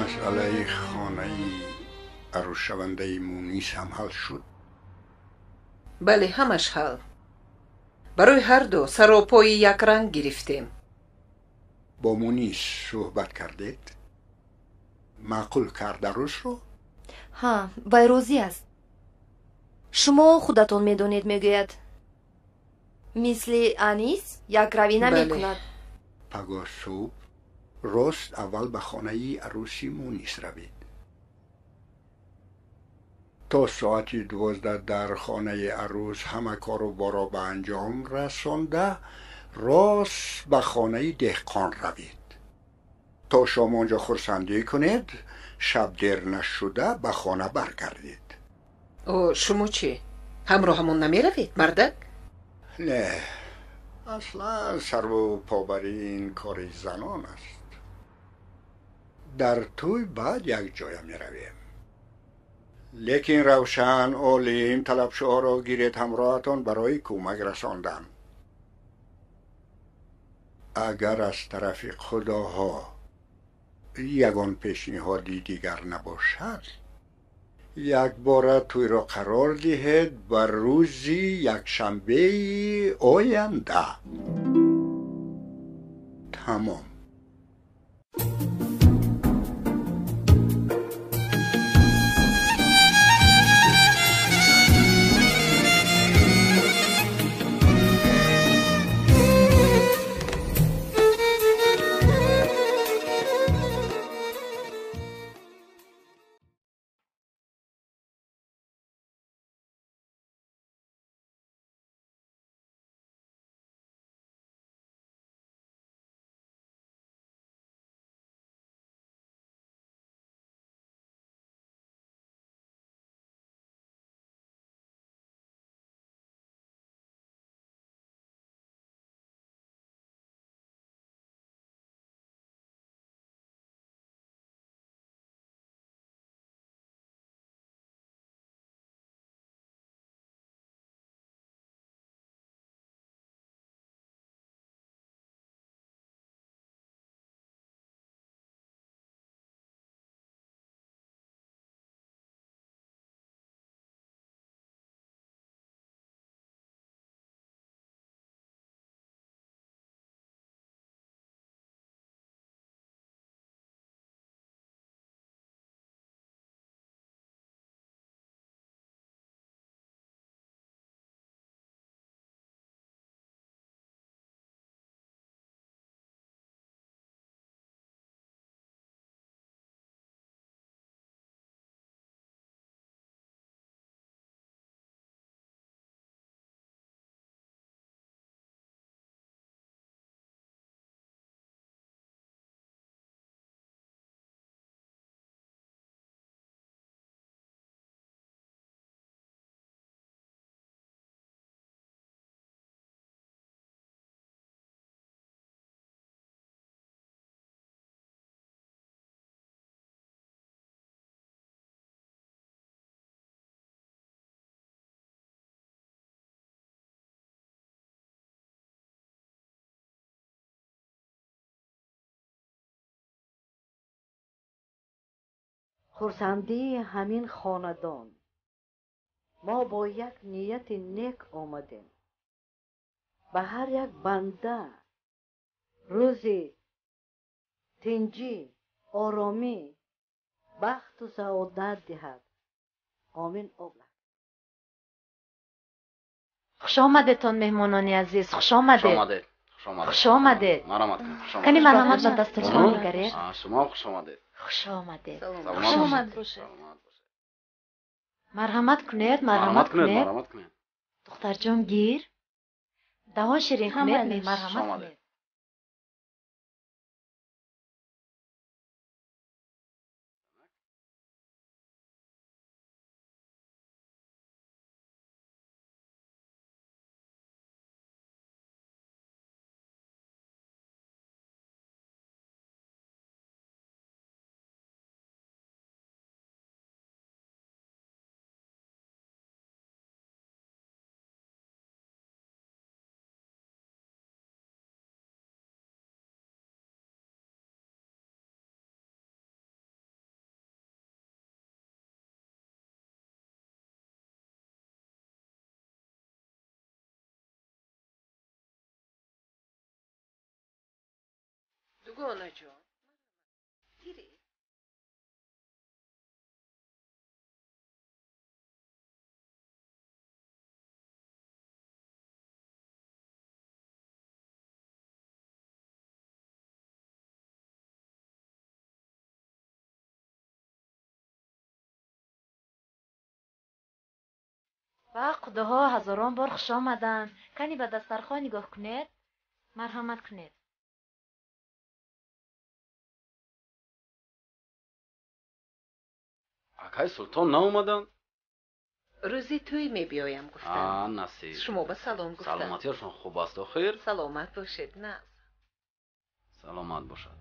Масъалаи хонаи арӯсшавандаи Мунис ҳам ҳал шуд? Бале, ҳамаш ҳал. Барои ҳарду саропои якранг гирифтем. Бо Мунис суҳбат кардед? Маъқул кард арӯсро? Ҳа, вай розӣ аст. Шумо худатон медонед, мегӯяд. Мисли Анис якравӣ намекунад. Пагоҳ субҳ рост аввал ба хонаи арӯси Мунис равед. То соати 12 дар хонаи арӯс ҳама кору борро ба анҷом расонда, рост ба хонаи деҳқон равед. То шом онҷо хурсандӣ кунед, шаб дер нашуда ба хона баргардед. О, шумо чӣ? Ҳамроҳамон намеравед, мардак? Не, аслан сарву побари ин кори занон аст. Дар тӯй баъд якҷоя меравем. Лекин Равшан, Олим, талабшоҳро гиред ҳамроҳатон барои кӯмак расондан. Агар аз тарафи худоҳо ягон пешниҳоди дигар набошад, якбора тӯйро қарор диҳед ба рӯзи якшанбеи оянда. Тамом. Хурсандии ҳамин хонадон. Мо бо як нияти нек омадем. Ба ҳар як банда рӯзи тинҷӣ, оромӣ, бахту саодат диҳад. Омин. Облак. Хуш омадедтон, меҳмонони азиз, хуш омадед. Хуш омадед. Хуш омадед. Кани марҳамат ба дастурхон нигаред. Шумо хуш омадед. Хуш омадед. Хуш омад бошед. Марҳамат кунед, марҳамат кунед. Духтарҷон гир. Даҳон ширин кунед, марҳамат кунед. Дугонаҷон, гиред. Ва құдаҳо ҳазорон бор хуш омаданд. Кани ба дастархон нигоҳ кунед, марҳамат кунед. Акай Султон наомаданд? Рӯзи тӯй мебиёям гуфтанд. Насиб. Шумо ба салом гуфтанд. Саломатиашон хуб аст охир? Саломат бошед, на. Саломат бошад.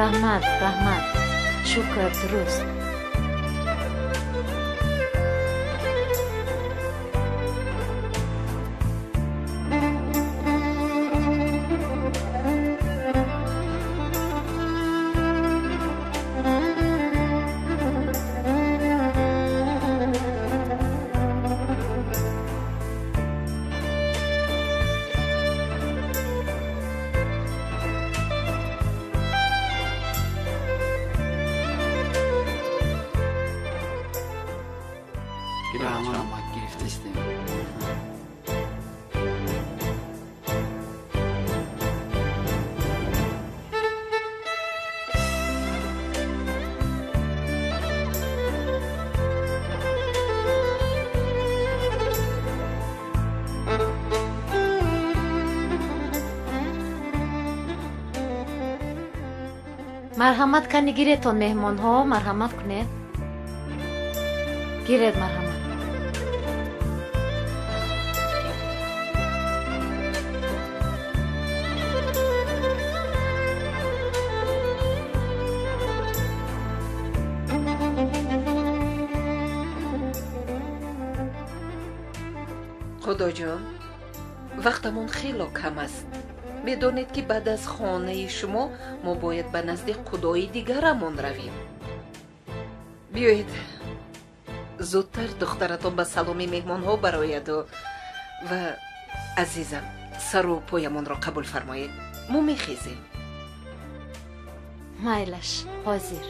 Раҳмат, раҳмат. Шукр, дуруст. Марҳамат кани гиретон меҳмонҳо, марҳамат кунед. Гиред марҳамат. Худоҷон, вақтамон хело кам аст. Медонед ки баъд аз хонаи шумо мо бояд ба назди худои дигарамон равем. Биёед зудтар духтаратон ба саломи меҳмонҳо барояду ва азизам сару поямонро қабул фармоед. Мо мехезем. Майлаш, ҳозир.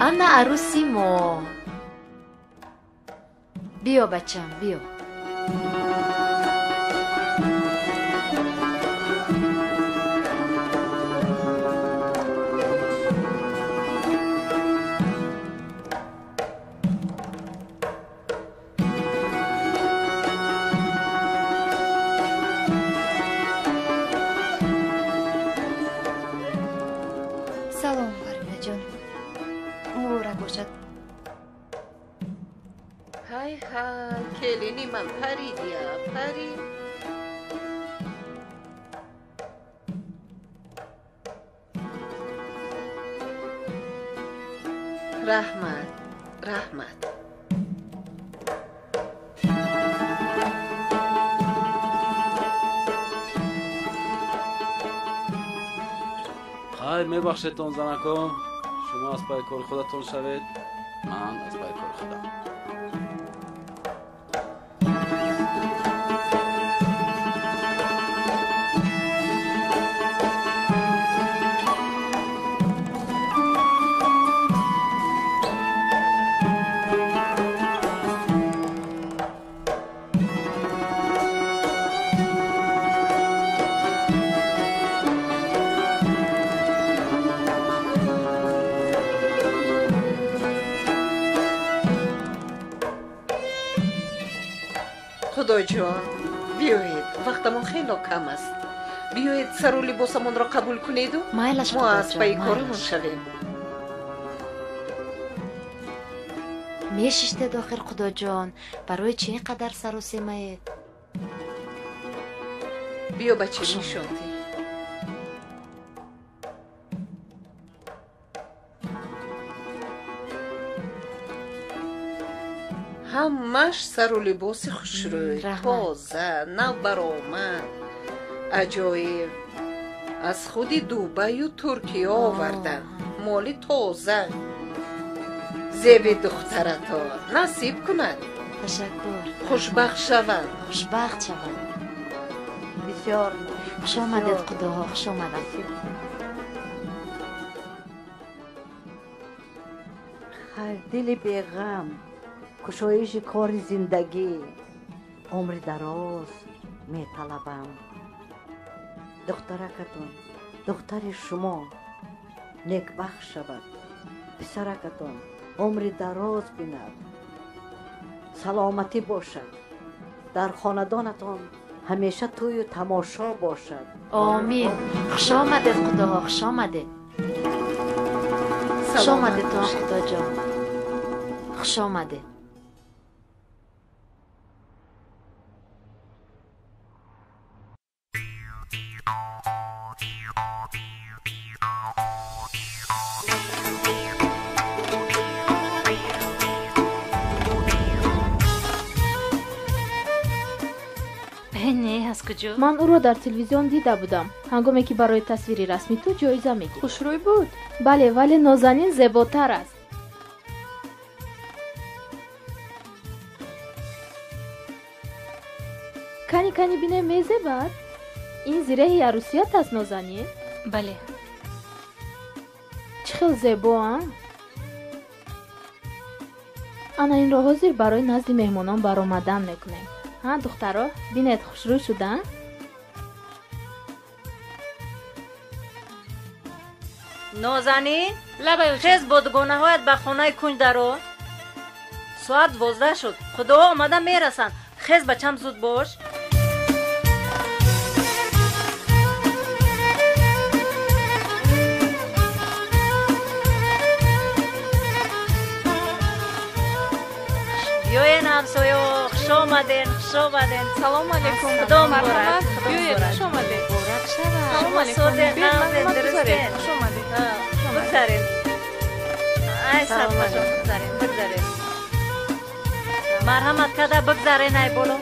Ана арӯси мо. Биё бачам, биё. Салом, Парвинаҷон. Муборак бошад. Ҳай ҳай, келини ман паридия, пари. Раҳмат, раҳмат. Хайр, мебахшедтон занако. Шумо аз пайи кори худатон шавед, ман аз пайи кори худам. Худоҷон, биёед, вақтамон хело кам аст. Биёед сару либосамонро қабул кунеду Майлаш, мо аз Худоҷон, пайи корамон майлаш. шавем. Мешиштед охир, Худоҷон, барои чӣ ин қадар саросемаед? Биё, бача, нишон диҳ. Ҳамаш сару либоси хушрӯй, Раҳмат. тоза, навбаромад, аҷоиб. Аз худи Дубаю Туркия оварданд, моли тоза. Зеби духтаратон насиб кунад. Ташаккур. Хушбахт шаванд. Хушбахт шаванд. Бисёр Хуш омадед, худоҳо, хуш омадед. Хайр, дили беғам, кушоиши кори зиндагӣ, умри дароз металабам. Духтаракатон, духтари шумо некбахт шавад, писаракатон умри дароз бинад, саломатӣ бошад, дар хонадонатон ҳамеша тӯю тамошо бошад. Омин. Хуш омадед, худоҳо, хуш омадед. Хуш Саломат омадедон, бошед. Худоҷон, хуш омадед. Не, аз куҷо? Ман ӯро дар телевизион дида будам, ҳангоме ки барои тасвири расми ту ҷоиза мегирифт. Хушрӯй буд? Бале, вале Нозанин зеботар аст. Кани, кани, бинем, мезебад? Ин зиреҳи арӯсият аст, Нозанин? Бале. Чӣ хел зебо, а? Ана инро ҳозир барои назди меҳмонон баромадан мекунем. Ҳа, духтаро, бинед, хушрӯй шуда? Нозанин, Лабай, оча. Хез, бо дугонаҳоят ба хонаи кунҷ даро. Соат 12 шуд, худоҳо омада мерасанд. Хез, бачам, зуд бош. Биёен, ҳамсоё, хуш омаден, хуш омаден. Салом алейкум. Худо муборак, Марҳамат. Худо Биёед, муборак. хуш омадед. Муборак шавад. Салом алейкум. Соден, Биёед, нағзен, марҳамат, гузаред. дурустен. Хуш омадед. Ҳа, бигзаред. Ай, садқаҷон, бигзаред, бигзаред. Марҳамат карда бигзарен, ай боло.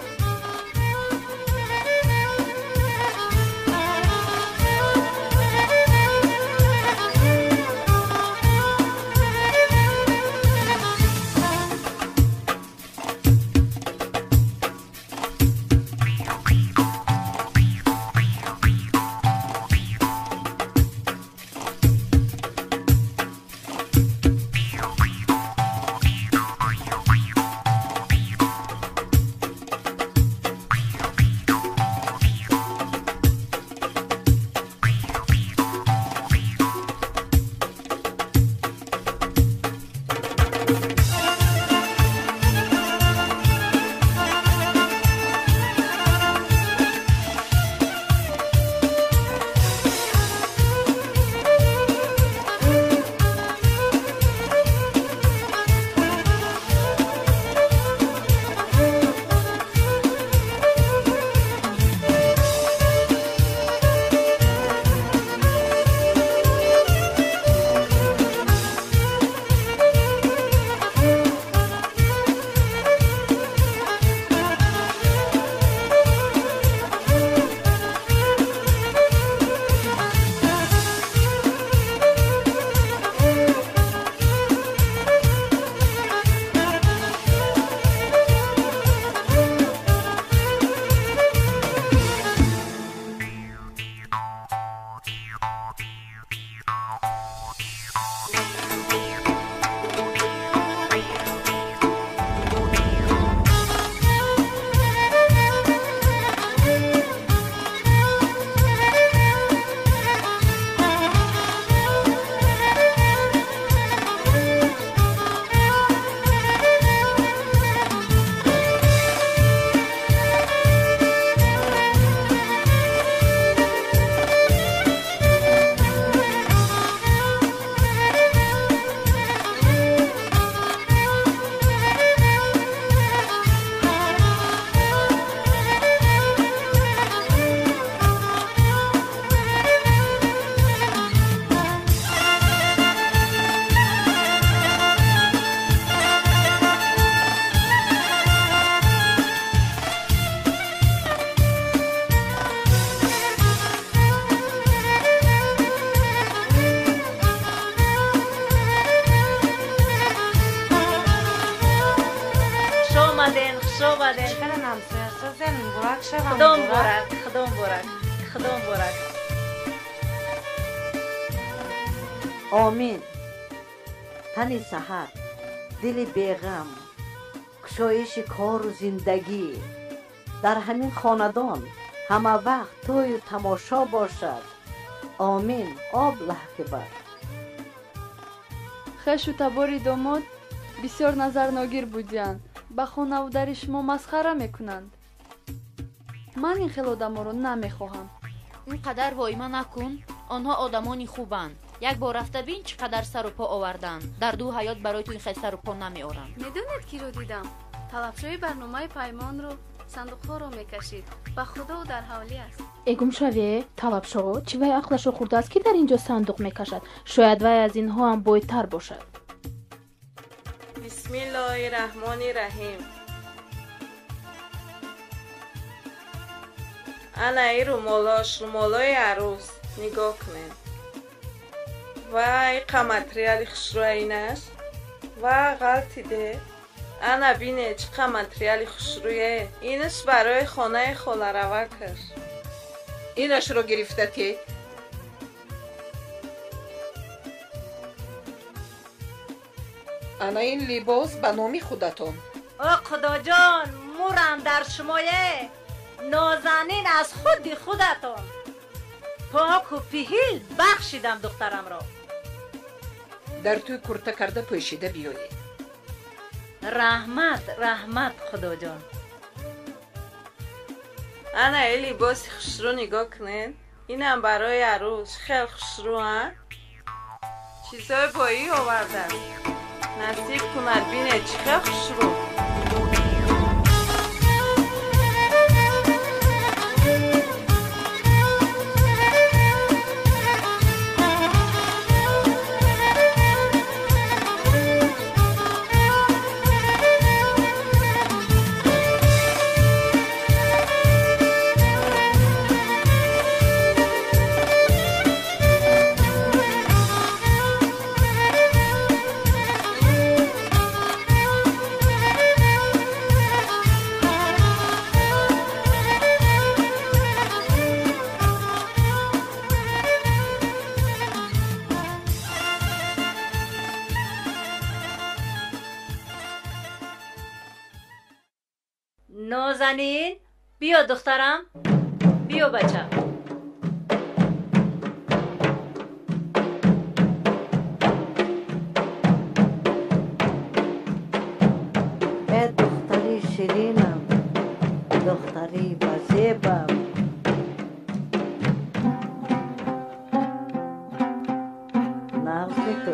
Хуш омадед. Хеле ҳамсоя созен, муборак шавам. Худо муборак, Худо муборак, Худо муборак. Омин. Тани саҳат, дили беғам, кушоиши кору зиндагӣ дар ҳамин хонадон ҳама вақт тӯю тамошо бошад. Омин. Об лаҳкибар. Хешу табори домод бисёр назарногир будиянд. Ба хонаву дари шумо масхара мекунанд. Ман ин хел одаморо намехоҳам. Ин қадар воима накун. Онҳо одамони хубанд. Як бор рафта бин, чӣ қадар сару по оварданд. Дар ду ҳаёт барои ту ин хел сару по намеоранд. Медонед, киро дидам? Талабшои барномаи Паймонро сандуқҳоро мекашид. Ба худо, дар ҳавлӣ аст. Э, гумшаве, талабшо чӣ вай ақлашро хӯрдааст, ки дар ин ҷо сандуқ мекашад? Шояд вай аз инҳо ҳам бойтар бошад. Бисмиллоҳи раҳмони раҳим. Ана и румолош, румолои арӯс, нигоҳ кунед. Вай, қа материали хушрӯя инаш. Ва ғалтиде. Ана бине, чӣ қа материали хушрӯе. Инаш барои хонаи холаравакаш. Инашро гирифта те. Ана ин либос ба номи худатон. О, Худоҷон, мурам дар шумое. Нозанин аз худи худатон. Поку пиҳил бахшидам духтарамро. Дар тӯй курта карда пӯшида биёед. Раҳмат, раҳмат, Худоҷон. Ана и либоси хушрӯ нигоҳ кунед. Инам барои арӯс. Хел хушрӯ, а? Чизои боӣ овардам. Насиб кунад, бине чӣ хел хушрӯ. Нозанин, биё духтарам, биё бача. Э, духтари ширинам, духтари базебам. Нағзи ту.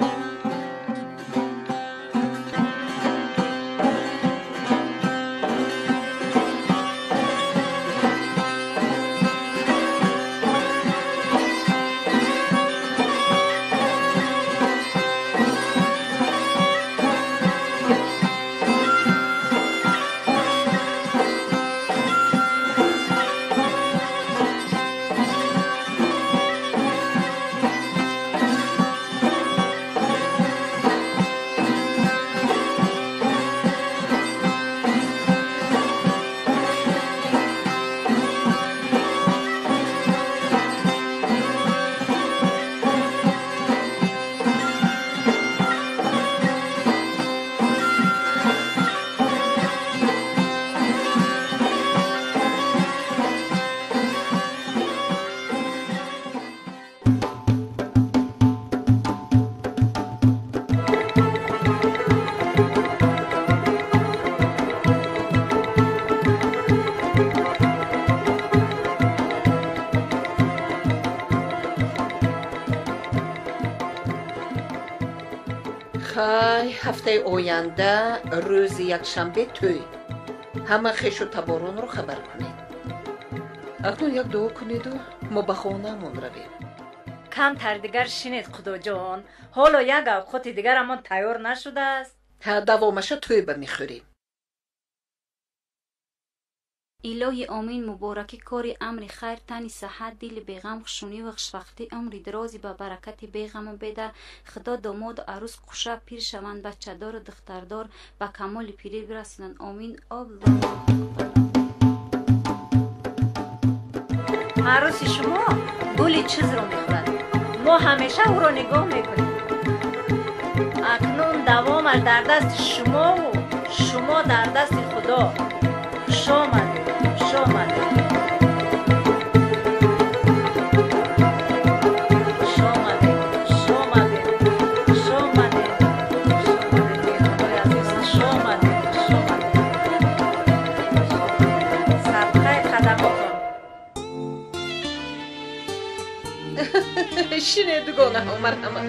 Хай, ҳафтаи оянда рӯзи якшанбе тӯй. Ҳама хешу таборонро хабар кунед. Акнун як дуо кунеду мо ба хонаамон равем. Камтар дигар шинед, Худоҷон. Ҳоло як авқоти дигарамон тайёр нашудааст. Ҳа, давомаша тӯйба мехӯрем. Илоҳи омин, мубораки кори амри хайр, тани саҳат, дили беғам, хушнудӣ ва хушбахтӣ, умри дарози ба баракати беғаму бедар. Худо домоду арӯс қуша пир шаванд, бачадору духтардор ба камоли пирӣ бирасонанд. Омин. Аллоҳу акбар. Арӯси шумо гули чизро мехӯрад. Мо ҳамеша ӯро нигоҳ мекунем. Акнун давомаш дар дасти шумову шумо дар дасти Худо. Хуш омадед, хуш омадед. Хуш омадед, хуш омадед, хуш омадед, хуш омадед, меҳмонои азиз, хуш омадед, хуш омадед. Садқаи қадамотон. Шинед, дугонаҳо, марҳамат,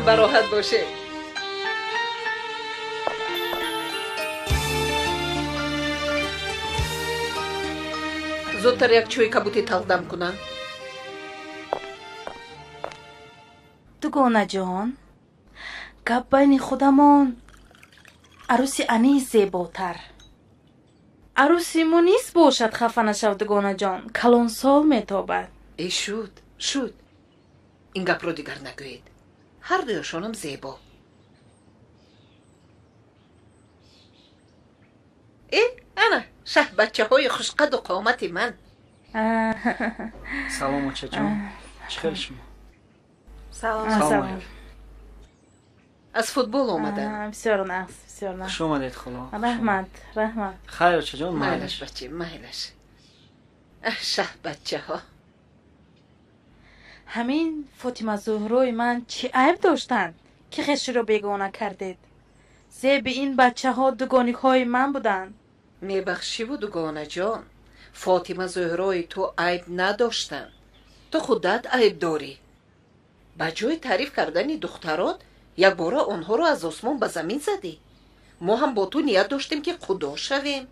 бароҳат бошед. Зудтар як чӯи кабути талдам кунам. Дугонаҷон, гап байни худамон, арӯси Анис зеботар. Арӯси Мунис бошад, хафа нашав, дугонаҷон, калонсол метобад. Э, шуд, шуд, ин гапро дигар нагӯед. Ҳар дуяшонам зебо. Э, ана шаҳбачаҳои хушқаду қомати ман. Салом, очаҷон, чӣ хел шумо? Салом. Аз футбол омадам. Бисёр нағз, бисёр нағз. Хуш омадед, холо. Раҳмат, раҳмат. Хайр, очаҷон, майлаш, бача, майлаш. Шаҳбачаҳо. Ҳамин Фотима Зуҳрои ман чӣ айб доштанд, ки хеширо бегона кардед? Зеби ин бачаҳо дугоникҳои ман буданд. Мебахшиву, дугонаҷон, Фотима Зуҳрои ту айб надоштанд. Ту худат айб дорӣ. Ба ҷои таъриф кардани духтарот якбора онҳоро аз осмон ба замин задӣ. Мо ҳам бо ту ният доштем, ки худо шавем.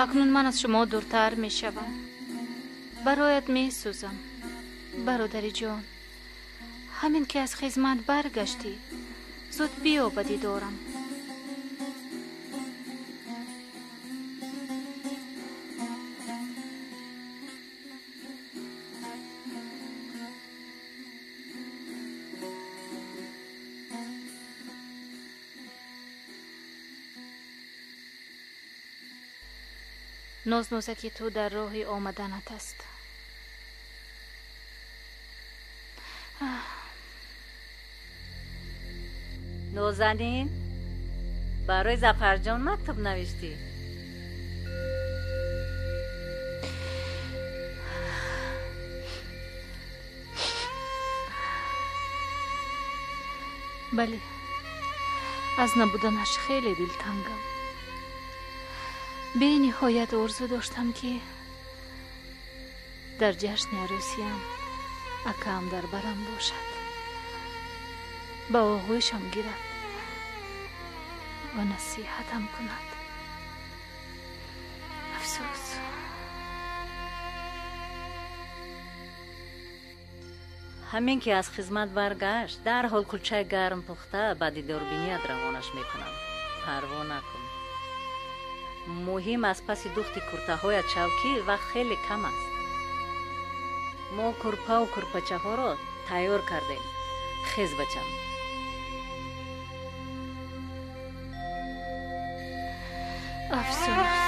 Акнун ман аз шумо дуртар мешавам. Бароят месӯзам, бародари ҷон. Ҳамин ки аз хизмат баргаштӣ, зуд биё ба дидорам. Нознозаки ту дар роҳи омаданат аст. Нозанин, барои Зафарҷон мактуб навиштӣ? Бале, аз набуданаш хеле дилтангам. Бениҳоят орзу доштам, ки дар ҷашни арӯсиям акаам дар барам бошад, ба оғӯшам гирад ва насиҳатам кунад. Афсӯс. Ҳамин ки аз хизмат баргашт, дарҳол кулчаи гарм пухта ба дидорбиният равонаш мекунам. Парво накун. Муҳим аз паси духти куртаҳоят шав, ки вақт хеле кам аст. Мо курпаву курпачаҳоро тайёр кардем. Хез, бачам. Афсӯс.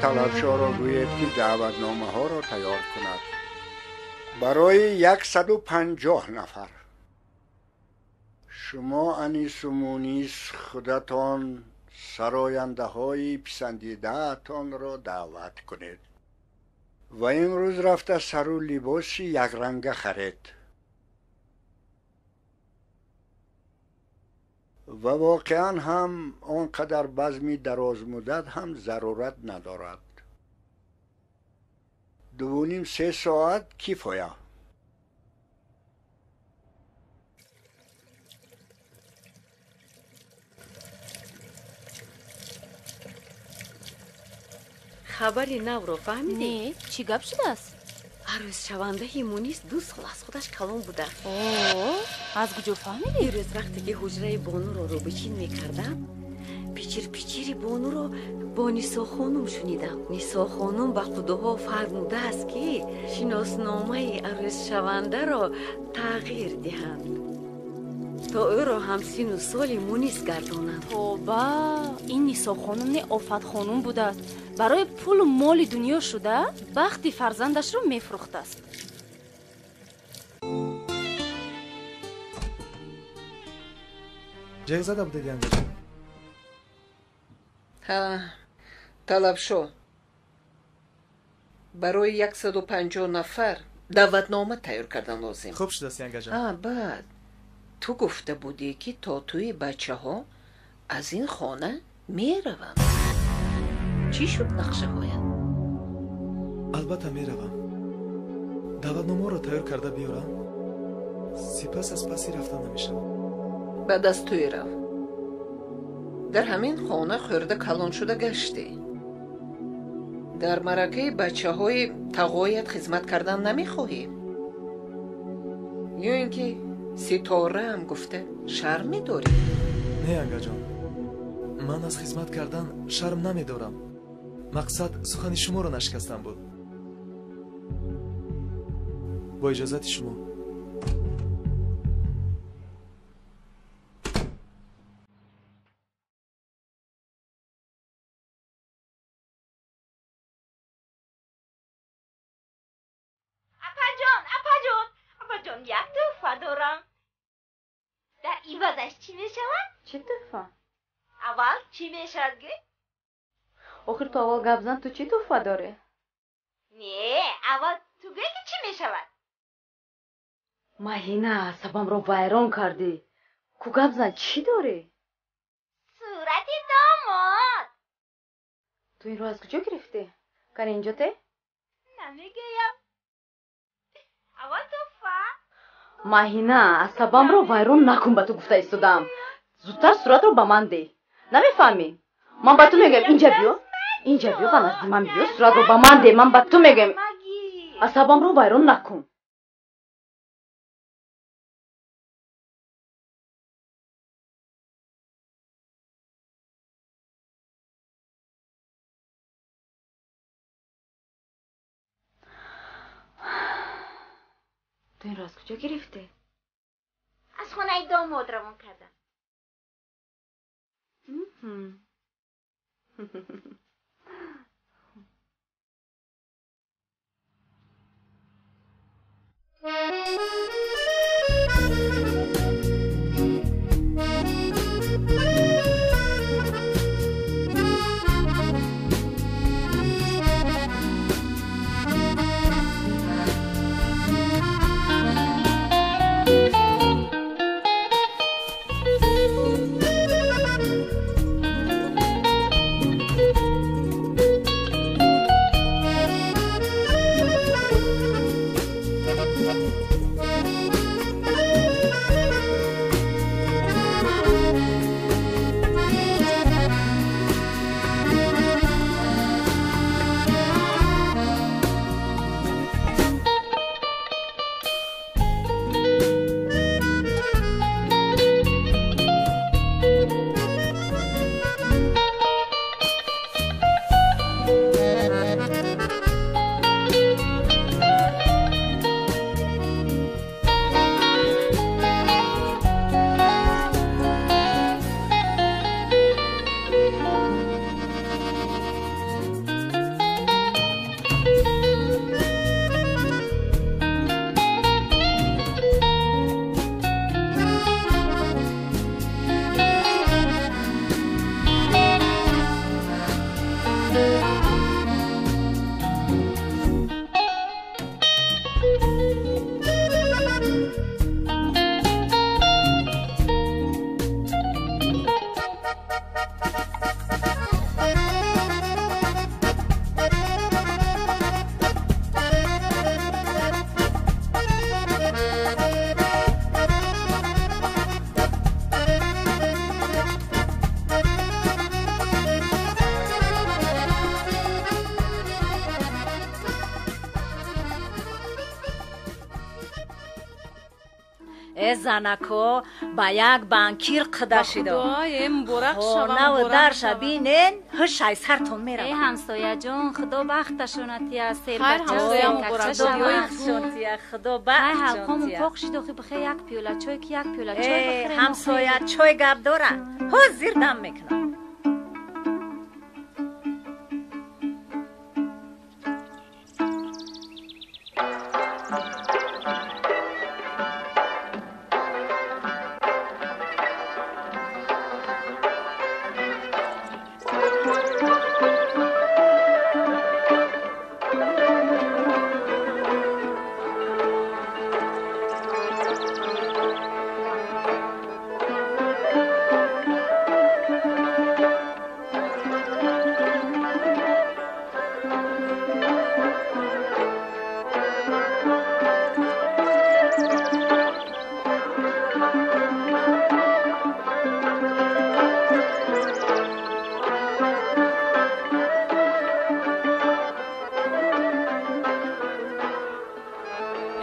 талабшоро гӯед ки даъватномаҳоро тайёр кунад барои 150 нафар. Шумо Анису Мунис худатон сарояндаҳои писандидаатонро даъват кунед ва имрӯз рафта сару либоси якранга харед ва воқеан ҳам он қадар базми дарозмуддат ҳам зарурат надорад. 2.5-3 соат кифоя. Хабари навро фаҳмидӣ? Не, чӣ гап шудааст? Арӯзшавандаи Мунис 2 сол аз худаш калон буда. Аз куҷо фаҳмидӣ? Дирӯз вақте ки ҳуҷраи бонуро рӯбичин мекардам, пичирпичири бонуро бо Нисохонум шунидам. Нисохонум ба худоҳо фармудааст, ки шиносномаи арӯзшавандаро тағйир диҳанд, то ӯро ҳамсину соли Мунис гардонанд. Тоба, ин Нисохонум не Офатхонум будааст. Барои пулу моли дунё шуда бахти фарзандашро мефурӯхтааст. Ҷеғ зада будед, янгаҷон? Ҳа, талабшо, барои 150 нафар даъватнома тайёр кардан лозим. Хуб шудааст, янгаҷон. Ҳа, баъд ту гуфта будӣ, ки то тӯи бачаҳо аз ин хона мераванд. Чӣ шуд нақшаҳоят? Албатта меравам. Даъватномаро тайёр карда биёрам, сипас аз паси рафтан намешавам. Баъд аз тӯй рав. Дар ҳамин хона хӯрда калон шуда гаштӣ. Дар маъракаи бачаҳои тағоят хизмат кардан намехоҳӣ? Ё ин ки ситораам гуфта шарм медорӣ? Не, ангаҷон, ман аз хизмат кардан шарм намедорам. Мақсад сухани шуморо нашикастан буд. Бо иҷозати шумо. Апаҷон, апаҷон, апаҷон, як тӯҳфа дорам. Дар ивазаш чӣ мешавад? Чӣ тӯҳфа? Аввал чӣ мешавад гӯй? Охир ту аввал гап зан, ту чӣ тӯҳфа дорӣ? Не, аввал ту гӯй ки чӣ мешавад? Маҳина, асабамро вайрон кардӣ. Ку гап зан, чӣ дорӣ? Сурати домод. Ту инро аз куҷо гирифтӣ? Кани инҷо те? Намегӯям. Аввал тӯҳфа. Маҳина, асабамро вайрон накун, ба ту гуфта истодам. Зудтар суратро ба ман деҳ. Намефаҳмӣ? Ман ба ту мегӯям, инҷа биё, инҷа биё, ба назди ман биё, суратро ба ман деҳ. Ман ба ту мегӯям, асабамро вайрон накун. Ту инро аз куҷо гирифтӣ? Аз хонаи домод равон кардам. Занако ба як банкир қуда шидо. Худо, муборак шава, Хонаву муборак дарша шава. Бинен, ҳушай сартон мерава. Э, ҳамсояҷон, худо бахташона тия, Хайр, сербача, ҳамсоя серкача муборак. шава. Бахтшон тия, худо Ай, бахтшон ҳалқомон тия. пок шид, охи бихе як пиёла чой, ки як пиёла чой Э, бихӯрем. Ҳамсоя чой гап дора, ҳозир дам мекунам.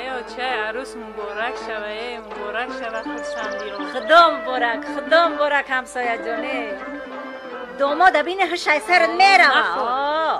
Э, очаи арӯс, муборак шава, э, муборак шава хурсандиё. Худо муборак, худо муборак, ҳамсояҷоне. Домода бини, ҳушай сарат мерава. Нахӯр. О.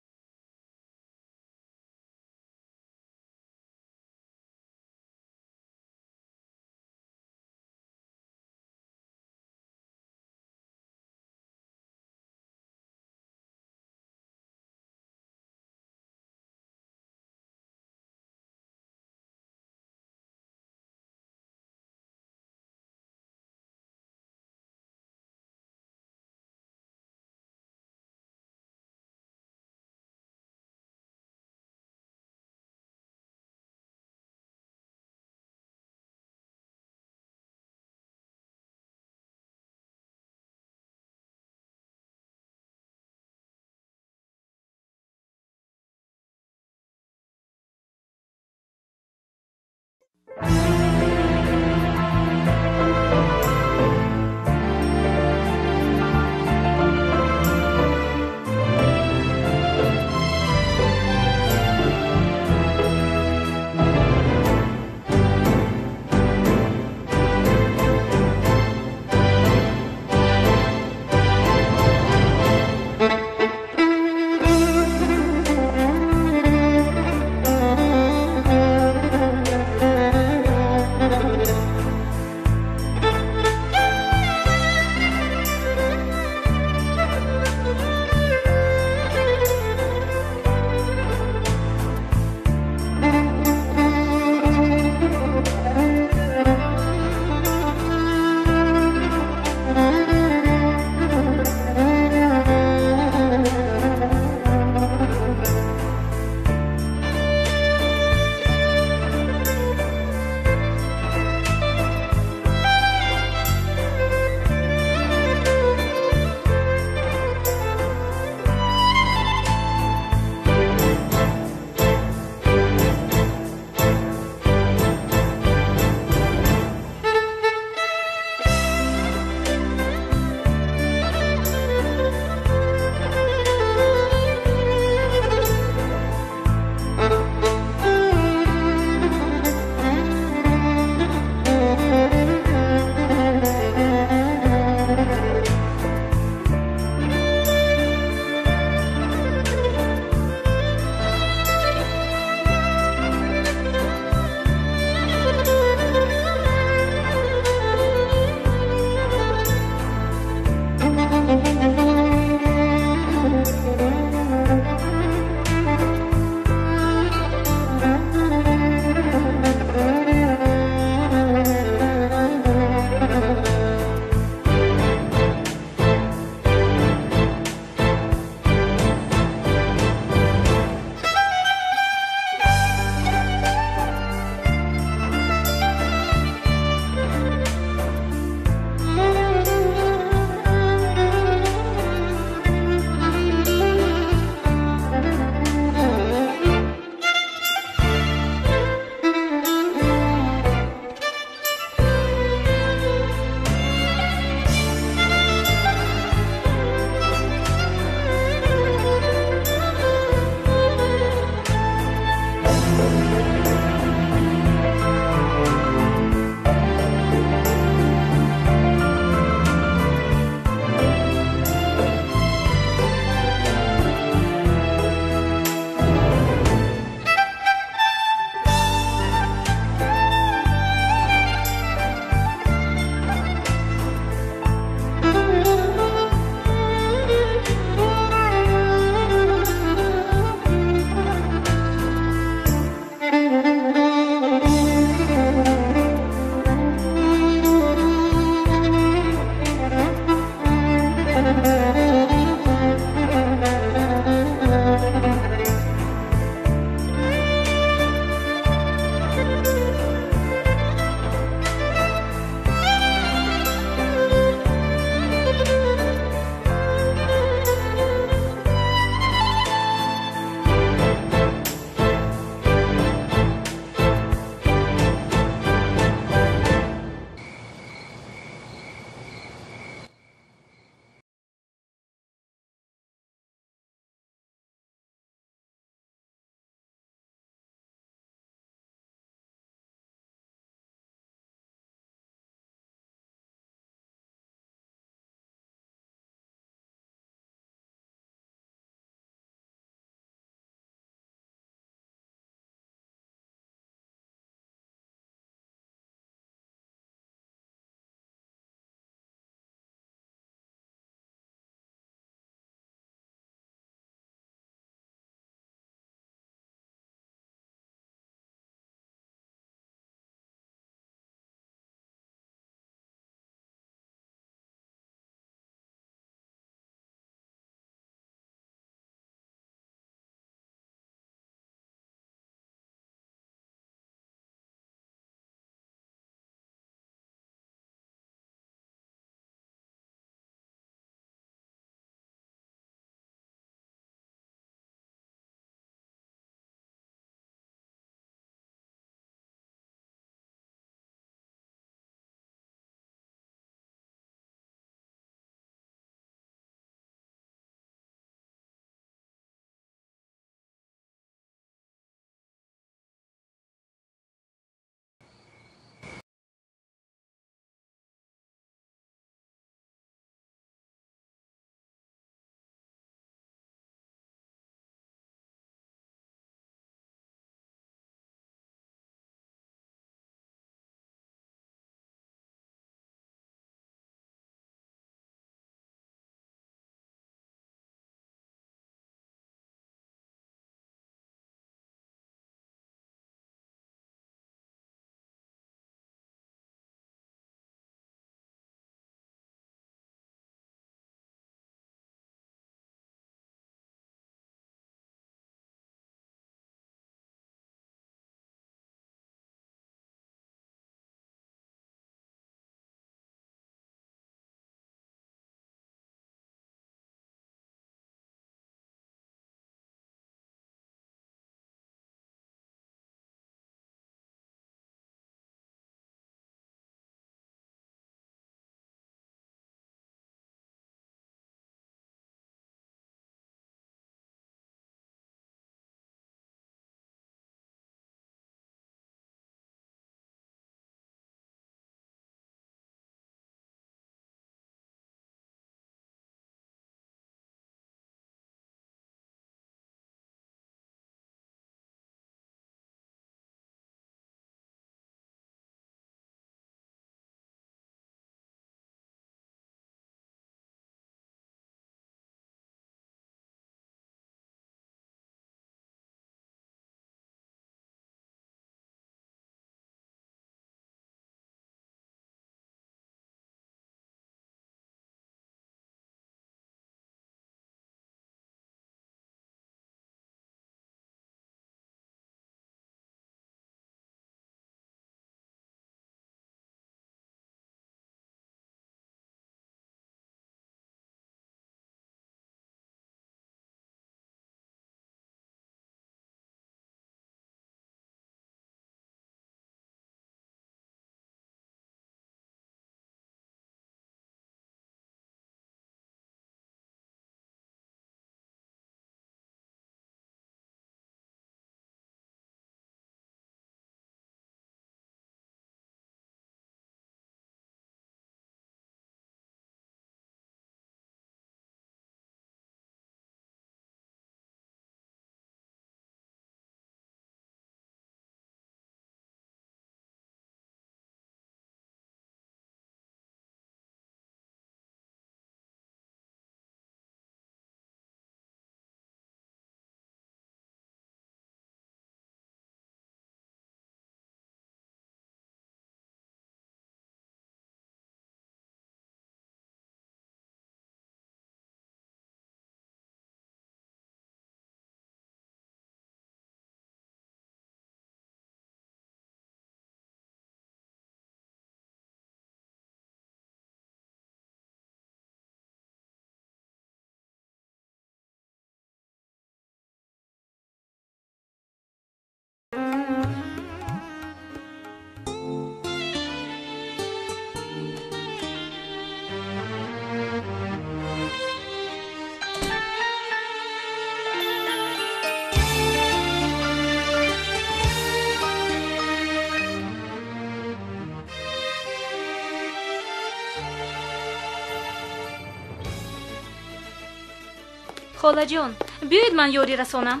Холаҷон, биёед ман ёрӣ расонам.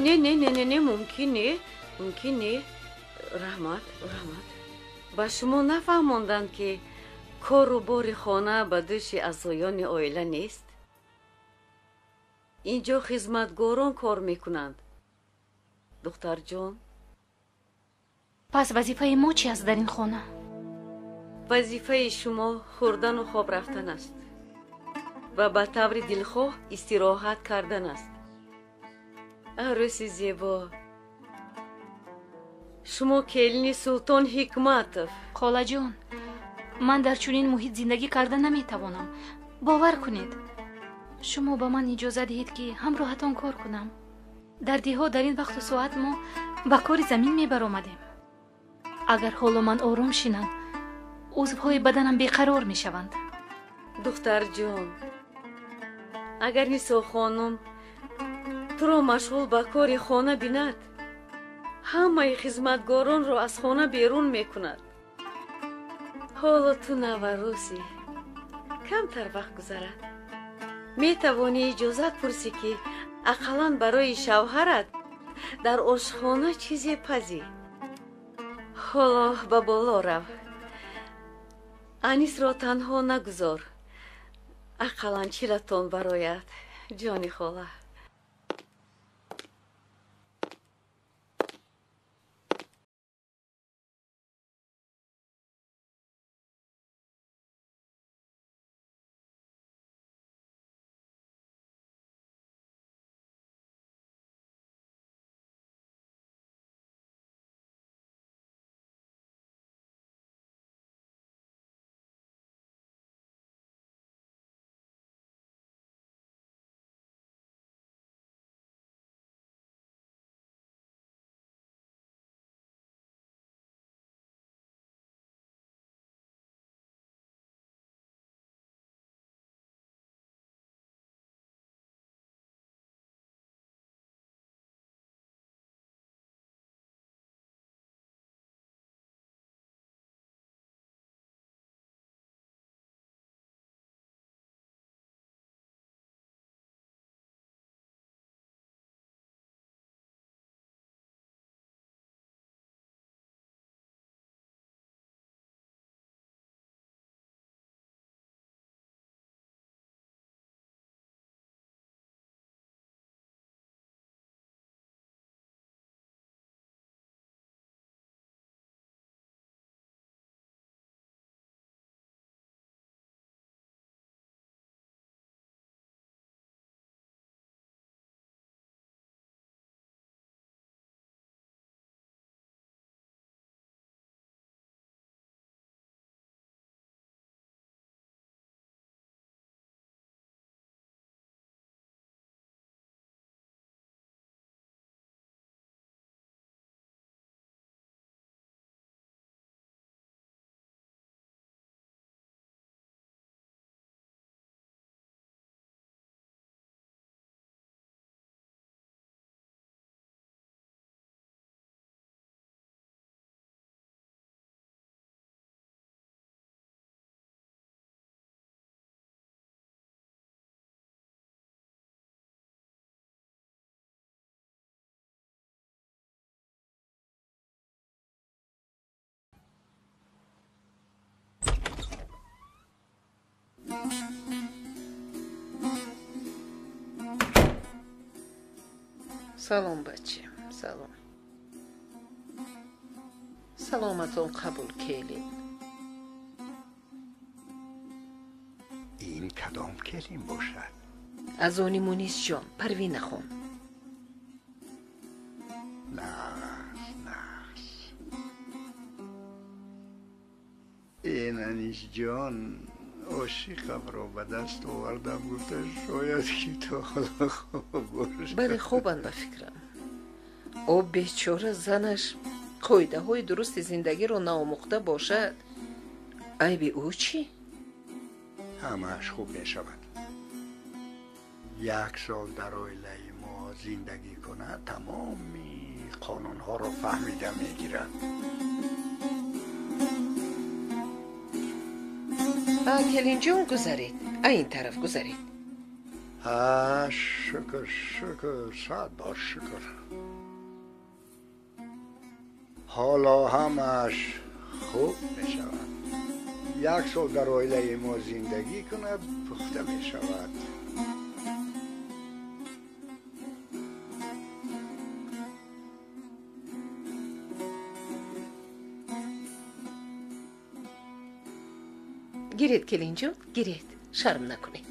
Не, не, не, не, не, мумкин не, мумкин не. Раҳмат, раҳмат. Ба шумо нафаҳмонданд, ки кору бори хона ба дӯши аъзоёни оила нест? Инҷо хизматгорон кор мекунанд. Духтарҷон. Пас вазифаи мо чи аст дар ин хона? Вазифаи шумо хӯрдану хоб рафтан аст ва ба таври дилхоҳ истироҳат кардан аст. Арӯси зебо, шумо келини Султон Ҳикматов. Холаҷон, ман дар чунин муҳит зиндагӣ карда наметавонам. Бовар кунед, шумо ба ман иҷоза диҳед, ки ҳамроҳатон кор кунам. Дар деҳо дар ин вақту соат мо ба кори замин мебаромадем. Агар ҳоло ман ором шинам, узвҳои баданам беқарор мешаванд. Духтарҷон, агар Нисо хонум туро машғул ба кори хона бинад, ҳамаи хизматгоронро аз хона берун мекунад. Ҳоло ту наварӯсӣ, камтар вақт гузарад. Метавонӣ иҷозат пурсӣ, ки ақаллан барои шавҳарат дар ошхона чизе пазӣ. Ҳоло ба боло рав. Анисро танҳо нагузор. Ақаллан чилатон барояд, ҷони хола. Салом, бачем, салом. Саломатон қабул, келин. Ин кадом келин бошад? Аз они Мунисҷон, Парвинахон. Нағз, нағз. Ин Анисҷон ошиқамро ба даст овардам, гуфта шояд ки то ҳоло хоб бошад. Бале, хобанд ба фикрам. О бечора занаш қоидаҳои дурусти зиндагиро наомӯхта бошад. Айби ӯ чӣ? Ҳамааш хуб мешавад. Як сол дар оилаи мо зиндагӣ кунад, тамоми қонунҳоро фаҳмида мегирад. Келинҷон, гузаред, а ин тараф гузаред. Шукр, шукр, сад бор шукр. Ҳоло ҳамааш хуб мешавад. Як сол дар оилаи мо зиндагӣ кунад, пухта мешавад. Гиред, келинҷон, гиред, шарм накунед.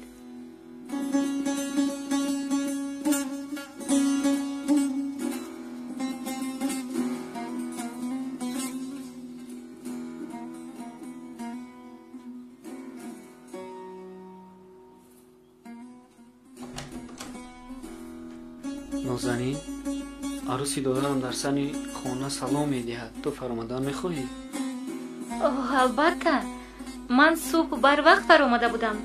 Нозанин, арӯси додарам дар сани хона салом медиҳад. Ту фаромадан мехоҳӣ? Оҳ, албатта. Ман субҳ барвақт фаромада будам,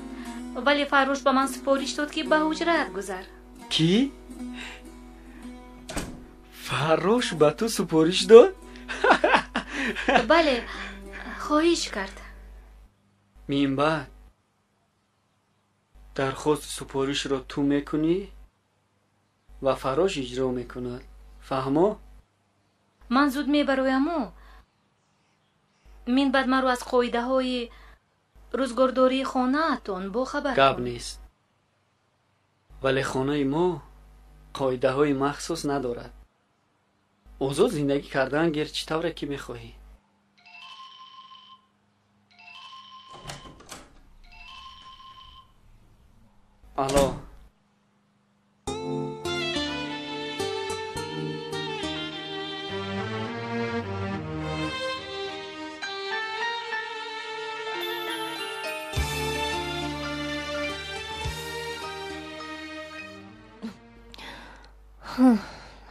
вале Фаррош ба ман супориш дод, ки ба ҳуҷраат гузар. Кӣ? Фаррош ба ту супориш дод? Бале, хоҳиш кард. Минбаъд дархости супоришро ту мекунӣ ва Фаррош иҷро мекунад. Фаҳмо? Ман зуд мебарояму минбаъд маро аз қоидаҳои рӯзгордории хонаатон бохабар гап нест, вале хонаи мо қоидаҳои махсус надорад. Озод зиндагӣ кардан гир, чӣ тавре ки мехоҳӣ. Алло.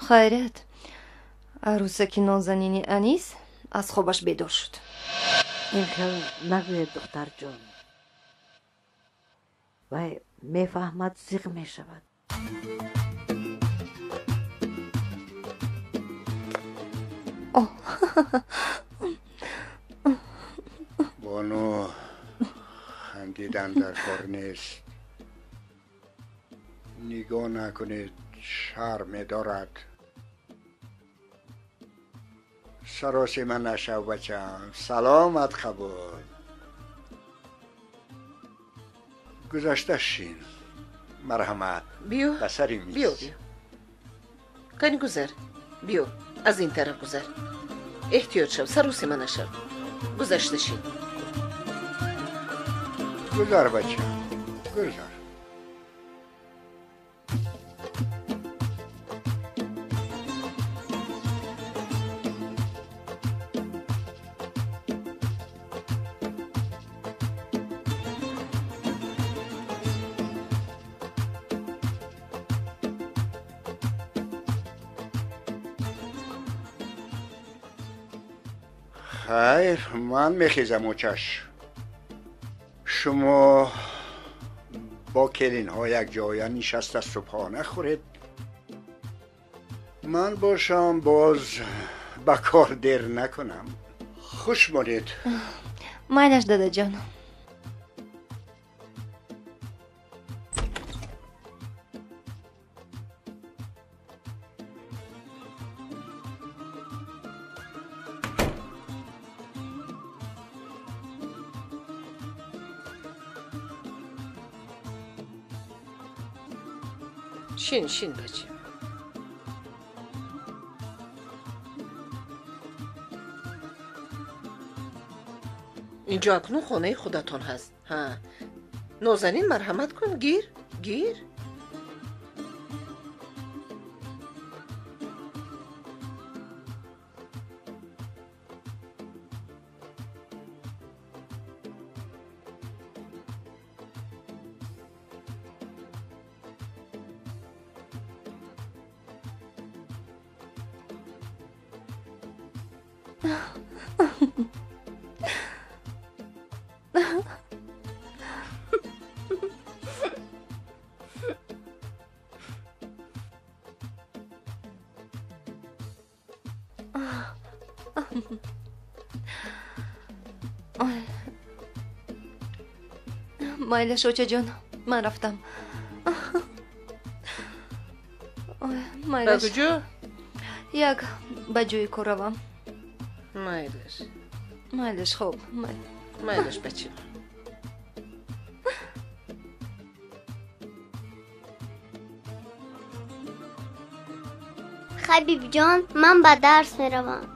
Хайрият, арӯсаки нозанини Анис аз хобаш бедор шуд. Ин хел нагӯед, духтарҷон. Вай мефаҳмад, зиқ мешавад. Бону, хандидан дар кор нест. Нигоҳ накунед, шарм медорад. Саросима нашав, бачам. Саломат қабул. Гузашта шин. Марҳамат. Биё. Ба сари миз. Биё, биё. Кани гузар. Биё, аз ин тараф гузар. Эҳтиёт шав, саросима нашав. Гузашта шин. Гузар, бачам. Гузар. Хайр, ман мехезам, очаш. Шумо бо келинҳо якҷоя нишаста субҳона хӯред. Ман бошам боз ба кор дер накунам. Хуш монед. Майлаш, дадаҷон. Шин, шин, бача. Инҷо акнун хонаи худатон ҳаст. Ҳа. Нозанин, марҳамат кун, гир, гир. Майлаш, очаҷон, ман рафтам. Майлаш. Ба куҷо? Як ба ҷои кор равам. Майлаш. Майлаш, хоб. Майлаш, бачам. Хай, бибиҷон, ман ба дарс меравам.